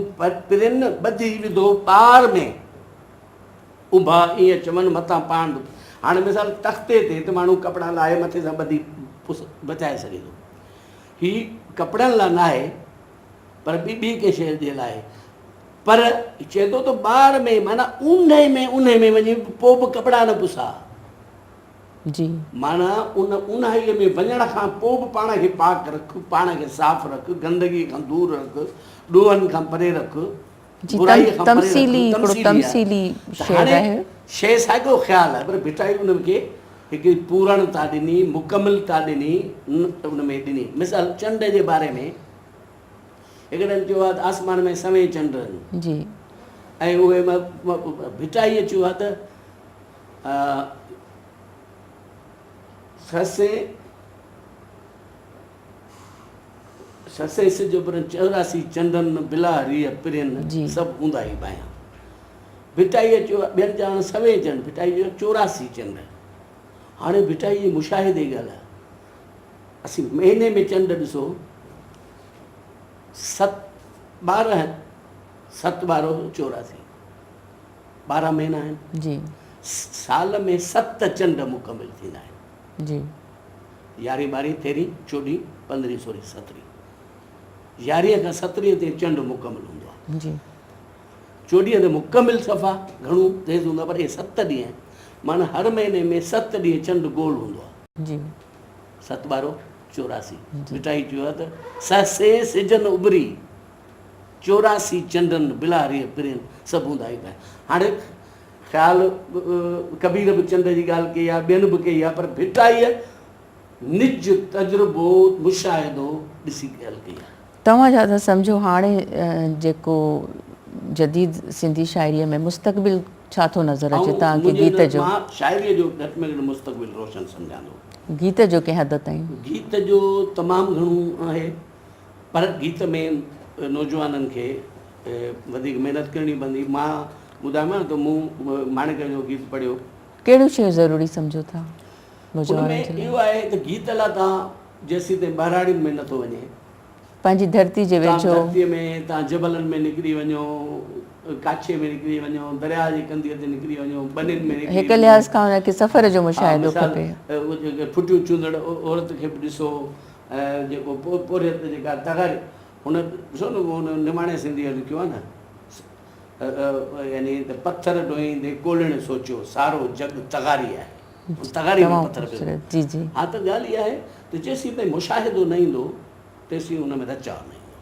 پرين ٻڌي وڌو ٻار ۾، اڀا ائين چون متان پاڻ به. هاڻي مثال تختي تي ته ماڻهو ڪپڙا لاهي مٿي سان ٻڌي پس بچائي سگهي ٿو. هي ڪپڙن لاء ناهي پر ٻي ٻي ڪنهن شيء جي لاء آهي. پر چئي ٿو ته ٻار ۾ معنيٰ اونهي ۾ اونهي ۾ وڃي پوء به ڪپڙا نه پساء. جي. معنيٰ ان اونهائيء ۾ وڃڻ کان پوء به پاڻ کي پاڪ رک، پاڻ کي صاف رک، گندگيء کان دور رک، ڏوهن کان پري رک، جي برائيء کان پري رک. تمثيلي هڪڙو تمثيلي تمثيلي آهي. ته شعر هاڻي آهي. شيء ساڳيو خيال آهي پر ڀٽائي ان کي هڪڙي پورڻتا ڏني، مڪملتا ڏني، ان ۾ ڏني. مثال چنڊ جي باري ۾ هڪڙن چيو آهي ته آسمان ۾ سوين چنڊ آهن. جي. ۽ اهي ڀٽائيء چيو آهي ته سسي سسي سج اڀرن 84 چنڊن بلا ريء پرين سڀ اونداهي ڀانئيان. ڀٽائيء چيو آهي ٻين چوڻ سوين چنڊ ڀٽائيء چيو 84 چنڊ. هاڻي ڀٽائيء جي مشاهدي جي ڳالهه آهي. اسين مهيني ۾ چنڊ ڏسو ست ٻارهن ست ٻارهن 84 ٻارهن مهينا آهن. جي. سال ۾ ست چنڊ مڪمل ٿيندا آهن. جي. يارهين ٻارهين تيرهين چوڏهين پندرهين سورهين سترهين يارهين کان سترهين تائين چنڊ مڪمل هوندو آهي. جي. چوڏهين تي مڪمل صفا گهڻو تيز هوندو آهي پر اهي ست ڏينهن معنيٰ هر مهيني ۾ ست ڏينهن چنڊ گول هوندو آهي. جي. ست ٻارهو 84 ڀٽائي چيو آهي ته سهسي سجن اڀري 84 چنڊن بلاريء پرين سڀ هوندا ئي پيا. هاڻي خيال ڪبير به چنڊ جي ڳالهه ڪئي آهي، ٻين به ڪئي آهي، پر ڀٽائيء نج تجربو، مشاهدو ڏسي ڳالهه ڪئي آهي. توهان ڇا ٿا سمجهو هاڻي جيڪو جديد سنڌي شاعريء ۾ مستقبل ڇا ٿو نظر اچي توهان کي گيت جو؟ مان شاعريء جو گهٽ ۾ گهٽ مستقبل روشن سمجهان ٿو. گيت جو ڪنهن حد تائين؟ گيت جو تمام گهڻو آهي. پر گيت ۾ نوجوانن کي وڌيڪ محنت ڪرڻي پوندي. مان ٻڌايومانو ته مون ماڻڪ جو گيت پڙهيو. ڪهڙيون شيون ضروري سمجهو ٿا ان نوجوانن ۾ جي لاء؟ اهو آهي ته گيت لاء توهان جيسين تائين ٻهراڙين ۾ نٿو وڃي. پنهنجي ڌرتي جي توهان ويجهو. ڌرتيء ۾ توهان جبلن ۾ نڪري وڃو، ڪاڇي ۾ نڪري وڃو، درياهه جي ڪنڌيء تي نڪري وڃو، ٻنين ۾ نڪري هڪ وڃو. لحاظ کان ان کي سفر جو ها مشاهدو مثال کپي. ڦٽيون چوندڙ عورت کي به ڏسو ۽ جيڪو پورهيت جيڪا تغاري هن ڏسو نه هن نماڻي سنڌيء لکيو آهي نه يعني ته پٿر ڍوئيندي ڪولهڻ سوچيو سارو جڳ تغاري آهي تغاري ۾ پٿر پيو جي جي ها ته ڳالهه اها آهي ته جيسين تائين مشاهدو نه ايندو تيسين ان ۾ رچاء نه ايندو.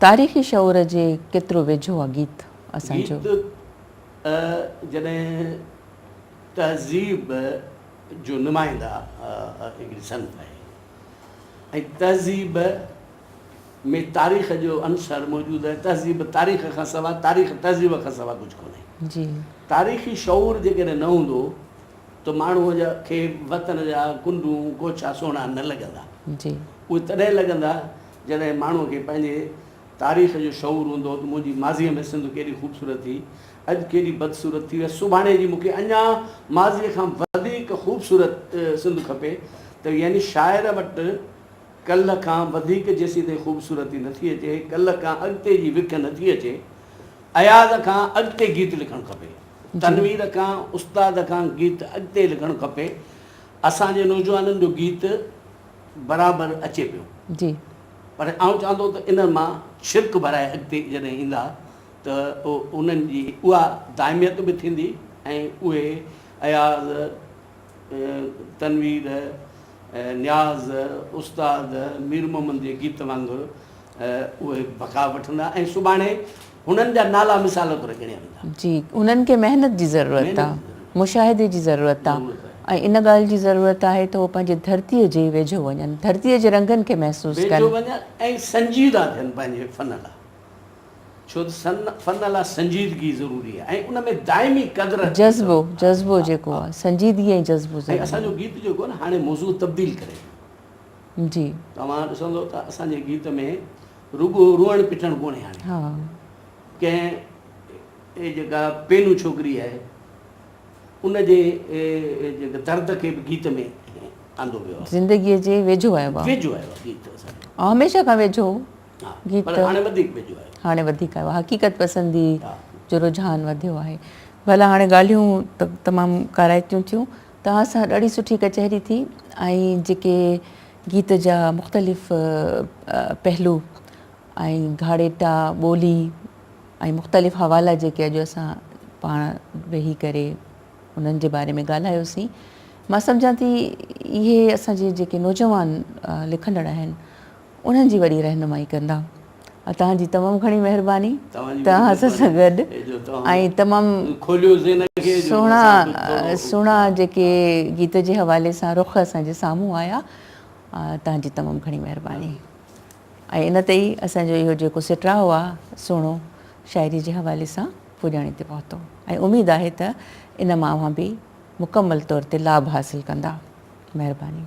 تاريخي شعور جي ڪيترو ويجهو آهي گيت اسان جو؟ گيت جڏهن تهذيب جو نمائنده هڪڙي صنف آهي. ۽ تهذيب ۾ تاريخ جو عنصر موجود آهي، تهذيب تاريخ کان سوا، تاريخ تهذيب کان سوا ڪجهه ڪونهي. جي. تاريخي شعور جيڪڏهن نه هوندو ته ماڻهوء جا کي وطن جا ڪنڊون ڪوڇا سهڻا نه لڳندا. جي. اهي تڏهن لڳندا جڏهن ماڻهوء کي پنهنجي تاريخ جو شعور هوندو ته منهنجي ماضيء ۾ سنڌ ڪيڏي خوبصورت هئي، اڄ ڪيڏي بدصورت ٿي وئي، سڀاڻي جي مون کي اڃا ماضيء کان وڌيڪ خوبصورت سنڌ کپي ته يعني شاعر وٽ ڪلهه کان وڌيڪ جيسيتائين خوبصورتي نٿي اچي، ڪلهه کان اڳتي جي وک نٿي اچي، اياز کان اڳتي گيت لکڻ کپي، تنوير کان، استاد کان گيت اڳتي لکڻ کپي، اسان جي نوجوانن جو گيت برابر اچي پيو. جي. پر آئون چوان ٿو ته انهن مان ڇرڪ ڀرائي اڳتي جڏهن ايندا ته انهن جي اها دائميت به ٿيندي ۽ اهي اياز، تنوير، نياز، استاد مير محمد جي گيت وانگر اهي بقا وٺندا ۽ سڀاڻي هنن جا نالا مثال طور ڳڻيا ويندا. جي انهن کي محنت جي ضرورت آ، مشاهدي جي ضرورت آ ۽ ان ڳالهه جي ضرورت آهي ته هو پنهنجي ڌرتيء جي ويجهو وڃن، ڌرتيء جي رنگن کي محسوس ڪن. ويجهو وڃن ۽ سنجيده ٿين پنهنجي فن لاء، ڇو ته فن لاء سنجيدگي ضروري آهي ۽ ان ۾ دائمي قدر جذبو، جذبو جيڪو آ، سنجيدگي ۽ جذبو ضروري ۽ اسان جو گيت جيڪو آهي نه هاڻي موضوع تبديل ڪري پيو. جي. توهان ڏسندو ته اسان جي گيت ۾ رڳو روئڻ پٽڻ ڪونهي هاڻي. ها. ڪنهن اي جيڪا پينو ڇوڪري آهي ان جي جيڪا درد کي به گيت ۾ آندو ويو آهي. زندگيء جي ويجهو آيو آهي. ويجهو آيو آهي گيت اسان جي. هميشه کان ويجهو هو گيت. پر هاڻي وڌيڪ ويجهو آيو. هاڻي وڌيڪ آيو آهي. حقيقت پسندي جو رجحان وڌيو آهي. ڀلا هاڻي ڳالهيون ته تمام ڪارائتيون ٿيون. توهان سان ڏاڍي سٺي ڪچهري ٿي ۽ جيڪي گيت جا مختلف پهلو ۽ گهاڙيٽا، ٻولي ۽ مختلف حوالا جيڪي اڄ اسان پاڻ ويهي ڪري انهن جي باري ۾ ڳالهايوسين، مان سمجهان ٿي اهي اسان جي جيڪي نوجوان لکندڙ آهن انهن جي وڏي رهنمائي ڪندا. توهان جي تمام گهڻي مهرباني توهان اسان سان گڏ ۽ تمام سهڻا سهڻا جيڪي گيت جي حوالي سان رخ اسان جي سامهون آيا توهان جي تمام گهڻي مهرباني ۽ ان تي ئي اسان جو اهو جيڪو سٽراء آ سهڻو شاعري جي حوالي سان پڄاڻي تي پهتو ۽ اميد آهي ته ان مان اوهان به مڪمل طور تي لاڀ حاصل ڪندا مهرباني.